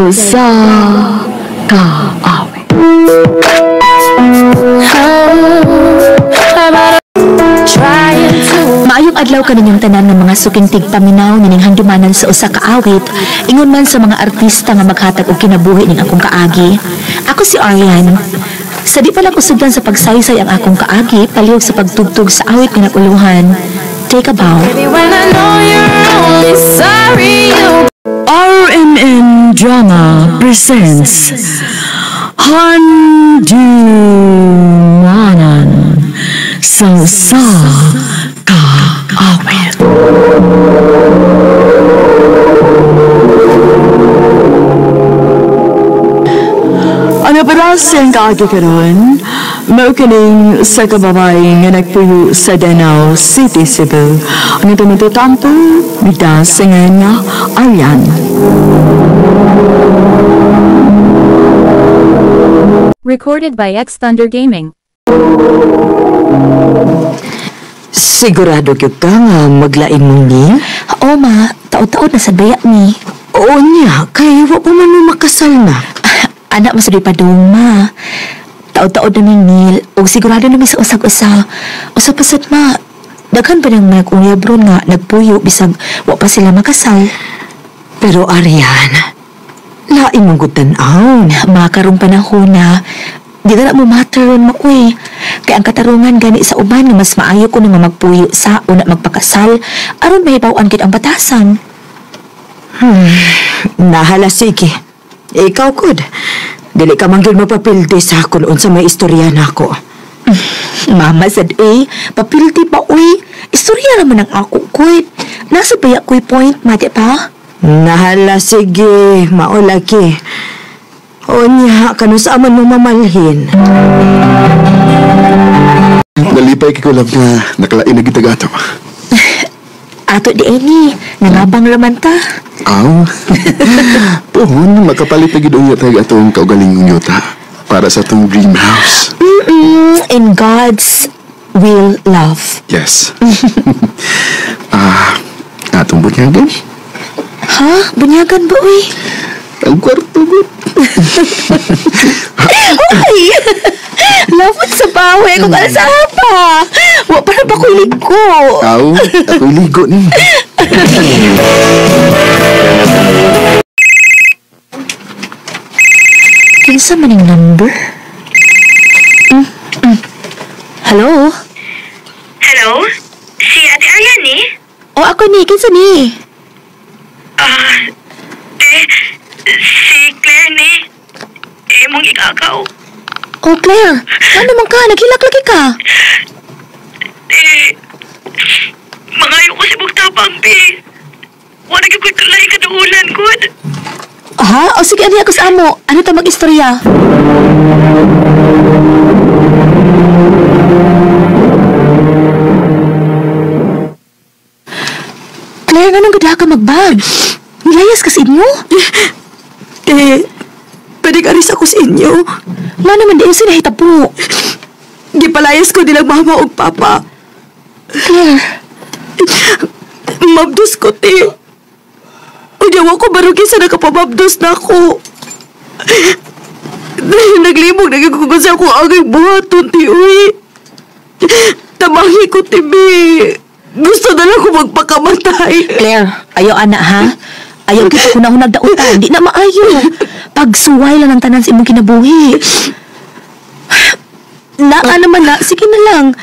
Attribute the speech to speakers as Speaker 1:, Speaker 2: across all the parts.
Speaker 1: Sa usa ka awit. Maayong adlaw kaninyong tanan ng mga suking tigpaminaw nining handumanan sa usa ka awit, ingon man sa mga artista nga maghatag og kinabuhi ning akong kaagi. Ako si Arian. Sa di pa lang usugdan sa pagsaysay ang akong kaagi, palihog sa pagtugtog sa awit nga naguluhan. Take a bow.
Speaker 2: RMN Drama presents Handumanan sa usa ka awit. Ano para siyang kaagi karon? Mao kining sa kababae nga nagpuyo sa Danao City, Cebu. Ang tumatutampo, nagdasingan nga Arian.
Speaker 3: Recorded by X Thunder Gaming.
Speaker 2: Sigurado gyud ka nga maglain mo ni?
Speaker 1: Oo ma, taon-taon na sa baya ni.
Speaker 2: Oo niya, kay wa pa man mo makasal na.
Speaker 1: Anak mo sa di pa dong ma. Taon-taon na ni Neil, og sigurado na mi sa usag-usa. Usa pa sad ma, daghan pa nang nag-uyab ron nga nagpuyo bisag wa pa sila makasal.
Speaker 2: Pero Arian, lain mong gud tan-awon.
Speaker 1: Makarong panahon na, di na mo matter ron ma uy. Kay ang katarungan gani sa uban nga mas maayo ko nga magpuyo sa una magpakasal aron mahibaw-an gid ang batasan.
Speaker 2: Nahala sige. Ikaw kud. Dili ka man gyud mapapildi sa akon unsa may istorya nako.
Speaker 1: Mama sad eh, papildi pa uy. Istorya naman ang ako kuy. Nasa baya ko'y point, ma, di ba?
Speaker 2: Nahala sige, maulaki. O niya, kanu sa man mo mamalhin.
Speaker 4: Nalipay kay ko love nga nakalain na gitag ato.
Speaker 1: Ato di ini, nangabang raman ta.
Speaker 4: Aw. Pohon, makapalit na gid unya tag atong kaugalingong yuta para sa atong dream house.
Speaker 1: In God's will, love.
Speaker 4: Yes. Atong bunyagan.
Speaker 1: Ha? Bunyagan ba, uy?
Speaker 4: Ang kwarto ko.
Speaker 1: Uy! Love sa bawi kung alsa pa. Wa pa na ba ko'y ligo?
Speaker 4: Aw, ako'y ligo ni.
Speaker 1: Kinsa man yung number? Hello?
Speaker 5: Hello? Si Ate Arian ni?
Speaker 1: O ako ni, kinsa ni?
Speaker 5: Si Claire ni. Imong ikakaw.
Speaker 1: Oh, Claire, ano man ka? Naghilak-lagi ka?
Speaker 5: Mangayo ko si Bugtabang, be. Wala gyud ko'y tulay kaduulan, good.
Speaker 1: Ha? O sige, ano ako sa amo? Ano ta mag-istorya? Claire, anong gada ka magbag? Nilayas ka sa inyo?
Speaker 2: Eh, pwede ka rin ako sa inyo.
Speaker 1: Ma naman, di yung sinahita po.
Speaker 2: Gipalayas ko nilang mama o papa.
Speaker 1: Claire.
Speaker 2: Mabdos ko, te. Unyawa ko barugin sa nakapamabdos na ako. Naglimog, nagigugod sa ako agay buhaton, te, uy. Tamahi ko, te, be. Gusto na lang ko magpakamatay.
Speaker 1: Claire, ayaw, ana, ha? Ayaw kita kung nahunag dautan. Di na maayo. Pagsuway lang ang tanan sa imong kinabuhi. Naa naman na. Sige na lang.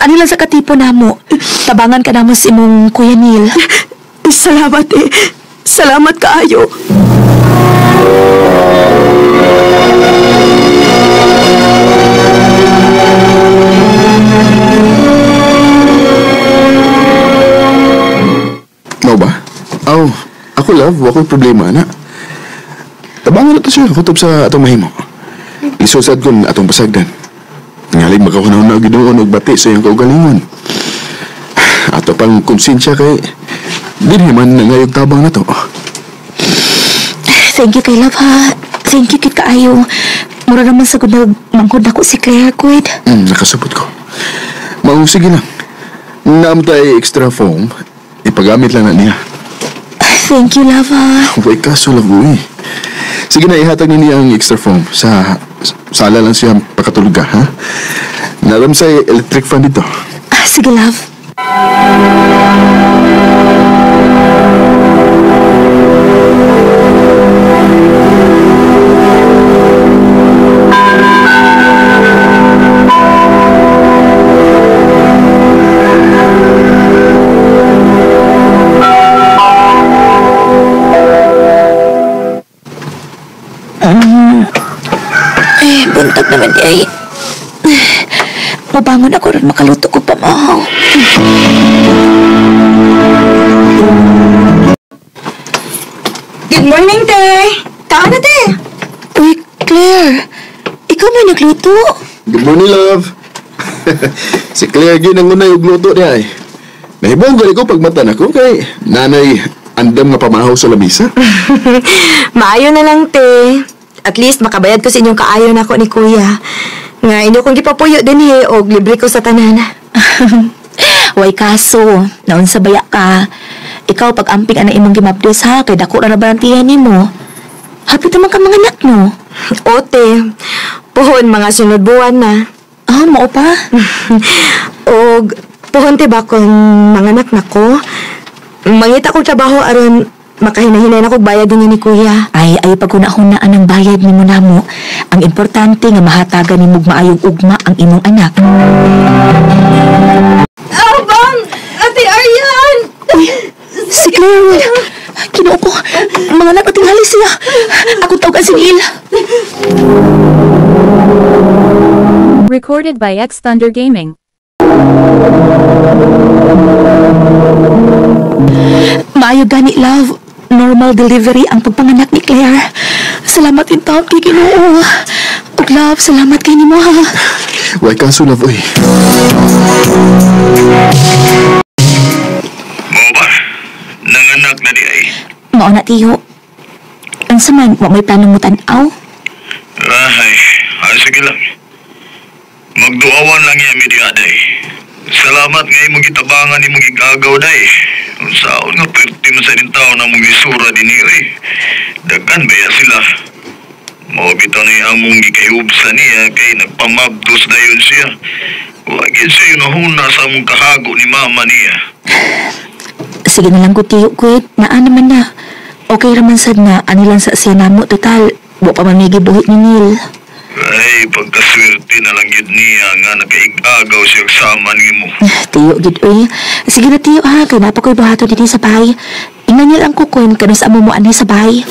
Speaker 1: Ano lang sa katipo na mo? Tabangan ka na mo sa imong Kuya Neil.
Speaker 2: Salamat eh. Salamat kaayo.
Speaker 4: Mau ba? Oh, ako love, wako'y problema na. Tabangan na to siya, kutob sa atong mahimo. Isusad ko atong pasagdan. Ngaling makakunaw na ginoon og bati sa iyong kaugalingon. Ato pang konsensya kay di naman nangayog tabang na to.
Speaker 1: Thank you kay love ha. Thank you kit kaayo. Mura naman sa gud nagmangkod ako si Claire kuid.
Speaker 4: Nakasupot ko. Maong sige lang. Naamtay extra foam. Ipagamit lang na niya.
Speaker 1: Thank you, love ha.
Speaker 4: Huwag kaso, love, uy. Sige na, ihatag ninyo ang extra foam. Sa sala lang siya pakatulog ka, ha? Naram sa electric fan dito.
Speaker 1: Ah, sige, love. Ay, buntag naman di ay. Mabangon ako ron makaluto ko pamahaw.
Speaker 6: Good morning, te! Kaan na, te!
Speaker 1: Uy, Claire! Ikaw may nagluto?
Speaker 4: Good morning, love. Si Claire yun ang unay og luto niya eh. Nahibong gani ko pagmata na ko kay nanay andam nga pamahaw sa lamisa.
Speaker 6: Maayo na lang, te. At least makabayad ko sa inyong kaayo na ako ni Kuya. Nga inyo kong gipapuyo din he, og libre ko sa tanan.
Speaker 1: Way kaso, naunsa baya ka. Ikaw pag-amping ana imong gimabdos ha, kay dako ra na barantihan nimo. Hapit naman ka mga anak no.
Speaker 6: Ote, puhon mga sunod buwan na.
Speaker 1: Ah, mao pa?
Speaker 6: Og puhon te ba kung mga anak nako? Mangita kog trabaho aron makahinahinay na kog bayad din ni Kuya.
Speaker 1: Ay, ay paghuna-hunaan ang bayad nimo namo. Ang importante nga mahatagan nimo og maayong ugma ang imong anak.
Speaker 6: Abang! Ate Arian!
Speaker 1: Uy, si Claire. Kinoo ko. Mga anak, tinghali siya. Ako tawag ang sinil.
Speaker 3: Recorded by X Thunder Gaming.
Speaker 1: Maayo gani, love. Normal delivery ang pagpanganak ni Claire. Salamat in taon kay Ginoo. Ug love, salamat kay nimo ha.
Speaker 4: Way kaso, love, oy.
Speaker 5: Mao ba? Nanganak na di ay.
Speaker 1: Mao na tiyo. Unsa man, wa may plano mo tan-aw?
Speaker 5: Ay, ay sige lang. Magduawan lang yan, mi di aday. Salamat nga imong gitabangan imong gigagaw day. Unsaon nga perti man sa tao na mong isura din oy. Daghan baya sila. Mao bitaw ni among gikayubsa niya kay nagpamabdos dayon siya. Wa gyud siya nahuna sa among kahago ni mama niya.
Speaker 1: Sige na lang ko tiyo, kwit. Naa naman na. Okay raman sad na anilang sa siya namo total. Wa pa man may gibuhit ni Neil.
Speaker 5: Ay, pagkaswerte na lang yun niya nga nakaigagaw siya sama nimo.
Speaker 1: Tiyo, gid oy. Sige na tiyo ha, kay napa ko'y buhato dinhi sa bahay. Ingnan niya lang ko kun kano sa amo mo anhi sa bahay.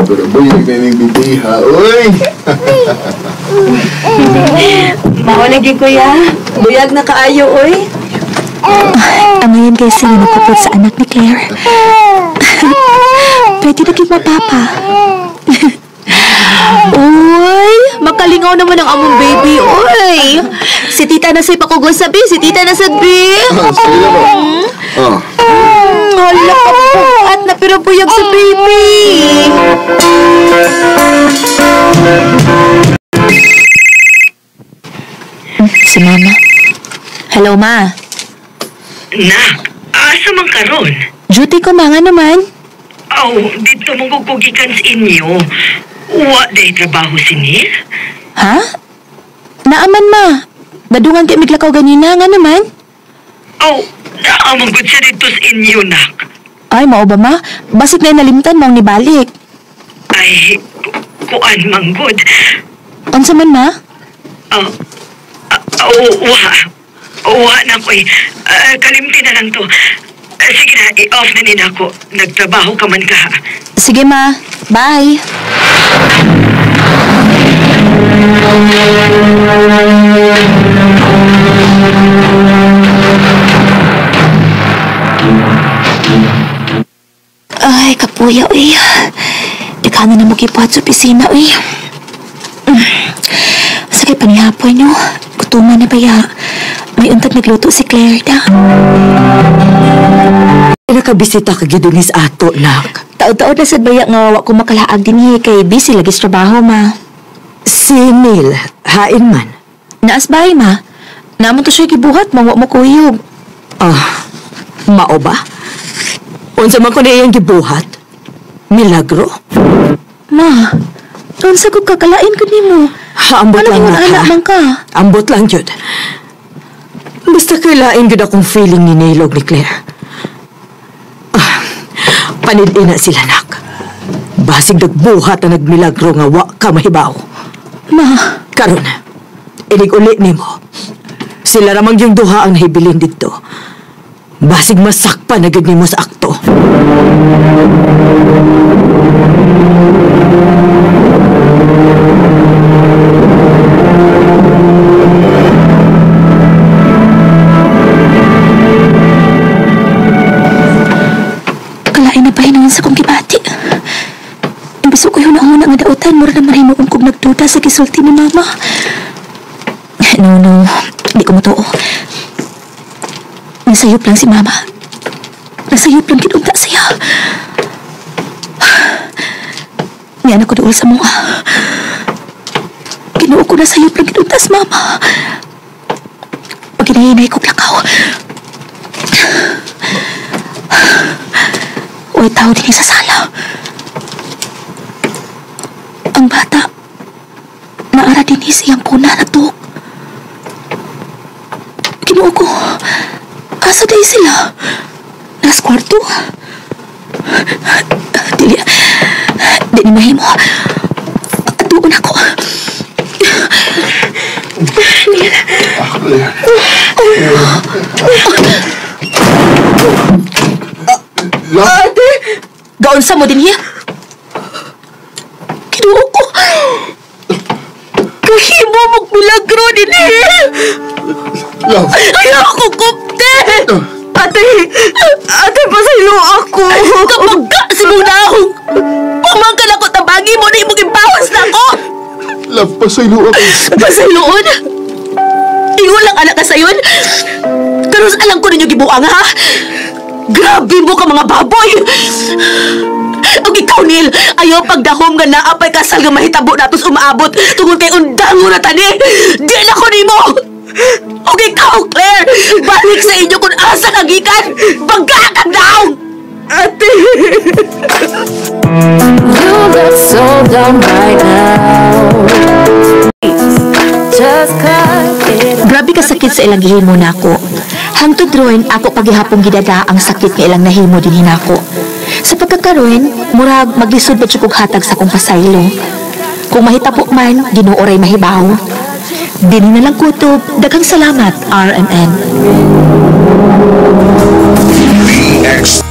Speaker 4: Pero boy, nagnaning bibiha, oy!
Speaker 6: Mao lagi, Kuya. Buyag na kaayo, oy.
Speaker 1: Amayan kay sila nakupot sa anak ni Claire. Pwede na kay mapapa. Uy, makalingaw naman ang among baby, uy. Si tita na sa'y pakugosabi, si tita na sabi.
Speaker 4: Sige na ba? Oh.
Speaker 1: Hala ka po, at na pero buyag sa baby. Si mama. Hello, ma.
Speaker 5: Nak, asa man karon?
Speaker 1: Duty ko, ma, nga naman.
Speaker 5: Aw, dito mong kukugikan sa inyo. Wa day trabaho si Neil?
Speaker 1: Ha? Naaman, ma. Dadungan kay miglakaw ganina, nga naman.
Speaker 5: Aw, naaman gud siya dito sa inyo, nak.
Speaker 1: Ay, mao ba, ma? Basit na nalimtan maong nibalik.
Speaker 5: Ay, kuan man gud.
Speaker 1: Unsa man, ma?
Speaker 5: Wa. Wa na ko eh. Kalimti na lang to. Sige na, i-off na nina ako. Nagtrabaho ka man ka.
Speaker 1: Sige, ma. Bye. Ay, kapuya, uy. Di ka na namukipat sa opisina, uy. Asa kay panihapoy nyo? Gutuman na ba ya? May untag nagluto si Claire da.
Speaker 2: Nakabisita ka gidunis ato, nak.
Speaker 1: Taod-taod na sad baya nga wa ko makalaag dinhi kay busy lagi sa trabaho, ma.
Speaker 2: Si Neil, hain man.
Speaker 1: Naas bay, ma. Naman to siya gibuhat, ma wa mo kuyog.
Speaker 2: Ah, mao ba? Unsa man ko na iyang gibuhat? Milagro?
Speaker 1: Ma, unsa ko kakalain ko nimo?
Speaker 2: Ha, ambot
Speaker 1: Ano
Speaker 2: lang
Speaker 1: ingon
Speaker 2: nak,
Speaker 1: anak
Speaker 2: ha?
Speaker 1: man ka?
Speaker 2: Ambot lang jud. Basta kailain gud akong feeling ni Neil og ni Claire. Ah, panid-ina sila, nak. Basig nagbuhat na nagmilagro nga wa ka mahibaw.
Speaker 1: Ma,
Speaker 2: Karon, inig uli nimo. Sila ramang yung duha ang nahibilin dito. Basig masakpa na gud nimo sa akto.
Speaker 1: Kalain na ba hinangan sa kong gibati? Imbis ko yun ang nga dautan, mura naman hinuong kong nagduda sa gisulti ni Mama. No, no. Hindi ko matuo. Nasayop lang si Mama. Nasayop lang kinunta siya. Niyan ako dool sa mga. Kinuo ko nasayop lang kinunta si Mama. Pag hinahinay ko plakaw. Uy, tao din sa sala. Ang bata, naara din siyang kuna na tuhok. Kinuo ko, asa day sila? Nas kwarto? Dili, di ni mahimo. Atuon ako.
Speaker 4: Love,
Speaker 1: Gaunsa mo din hiya? Kinuo ko. Kahimo mong milagro din eh.
Speaker 4: love.
Speaker 1: Ayaw ko kupte!
Speaker 2: Ate! Ate, pasaylo ako!
Speaker 1: Kapag ka, simunahong! Pumangkan ako, tabangi mo na imong ibawas na ako!
Speaker 4: Love, pasaylo ako.
Speaker 1: Pasayloon! Ingon lang anak ka sayon! Karos alam ko ninyo gibuang ha! Grabe mo ka mga baboy! Ug ikaw, Neil, ayaw pagdahom nga naapay kasal nga mahitabo natos umaabot tungod kay undango na tani! Di na ko nimo! Ug ikaw, Claire, balik sa inyo kung asa ka gikan! Bangga kang daong!
Speaker 2: Ate!
Speaker 3: You look so dumb right now. Just cut it.
Speaker 1: Grabe ka sakit sa ilang gihimo nako. Hangtod ron, ako paghihapong gidada ang sakit nga ilang nahimo din hinako. Sa pagkakaroon, murag maglisod ba kog hatag sa akong pasaylo. Kung mahitabo man, Ginoo ray mahibaw. Dini na lang kutob, daghang salamat, RMN.
Speaker 5: BX.